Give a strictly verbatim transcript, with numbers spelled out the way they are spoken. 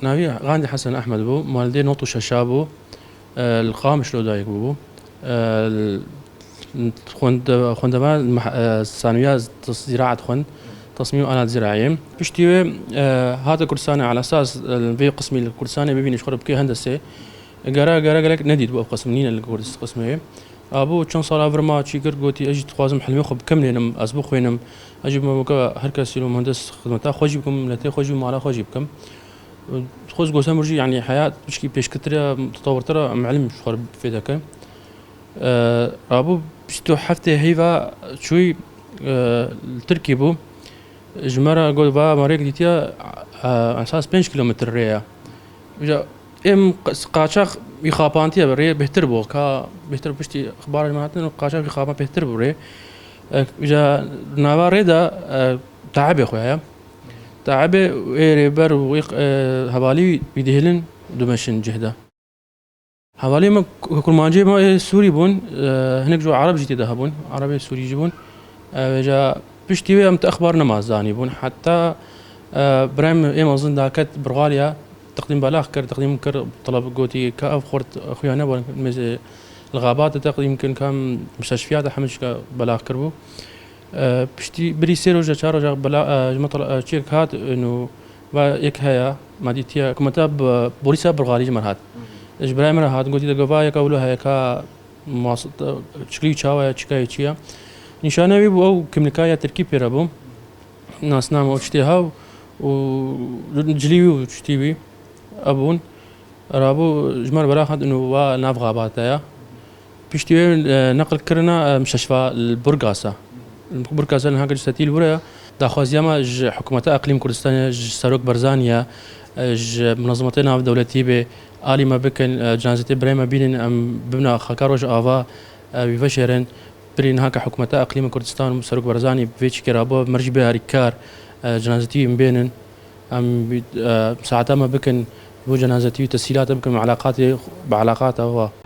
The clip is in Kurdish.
Navî Gandî Hesen Ehmed bû, maldê not û şeşa bû, e, li Qamişlo dayik bûbû. E, l-, xwende-, xwendevara meh-, e, sanwiya ziraet xwend, tasmîm û alat zirayê. Piştî wê, e, hate Kurdistanê, ala esas, e, vê qismî li Kurdistanê bibîne ji xwe re bikê hendesê. Gera, gera gelek nedîtbû ev qism, nîne li Kurdist-, qismê wê. Abû çend sala vir ma çî kir, gotî, ez jî dixwazim hilmê xwe bikemlênim, ez bixwînim. Ez jî bibim weke her kesî û muhendis xidmeta xwe jî bikim, miletê xwe jî, mala xwe jî bikim. Xwe gotem jî, yanî heyat pişkî pêşkirtir e, tetewirtir e, em ilim ji xwe re fêde kin. E, abû bîst û heftê heyva çûyî, e, li Tirkî bû. Ji me re got, va me rêk dîtiye, e, esas pênc kilometr rê ye. Îja êm q-, qaçax wî xapantiye, rê bêhtir bû. Ka bêhtir piştî ixbarê me hatin, qaçax wî xapan bêhtir bû rê. E, îja nava rê de, e, taibê xwe ye. Taibê wê rêber û wê, e, hevalî wî dihêlin dimeşin cih de. Hevaliyê me ku-, kurmanciyê me ê Sûrî bûn, e, hinek ji Ereb jî tê de hebûn, Erebê Sûrî jî bûn. E, vêca piştî wê em ti exbar nema zanîbûn. Heta, e, birayê min ê mezin daket Burxaliya, teqdîm belax kir, teqdîm kir, teleb gotî ka ev xurt xuya nebin, mêze li xabat teqdîm kin, ka em müsteşfiyat hemî şika belax kir bû. E, piştî birî sê roja, çar roja bela, e, ji me tele-, e, çiyek hat, e, nû va yek heye, me dîtiye, hikûmeta bi polîsa Burxalî ji me re hat. Ji birayê min re hat, gotî de gova yeka wilo heye ka mas-, çiklî çawa ye, çika ye, çi ye. Nîşane wî bû, ew kimlika ya tirkî pê re bû. Nasname û tiştê hew û cilî wî û tiştê wî ev bûn. Rabû ji me re belax hat û va nav xabata ye. Piştî wê, e, neqil kirine, e, mistişfa li Burgasa. Burgasa niha kir setî li wir e. Daxwaziya me ji Hikûmeta Eqlîm Kurdistanê, ji Serok Barzanî ye, e, ji minezimetê navdewletî bê, alî me bikin, e, cenazetê birayê me bînin, em bibine xaka Rojava, e, wî veşêrin. Pirî niha ke Hikûmeta Eqlîm Kurdistan û Serok Barzanî bi vê çîkê rabû, me re jî bê harîkar, e, cenazetî wî bênin. Em, e, saeta me bikin, bo cenazetî wî tesîlata bikin, bi elaqatê, bi elaqata xwe.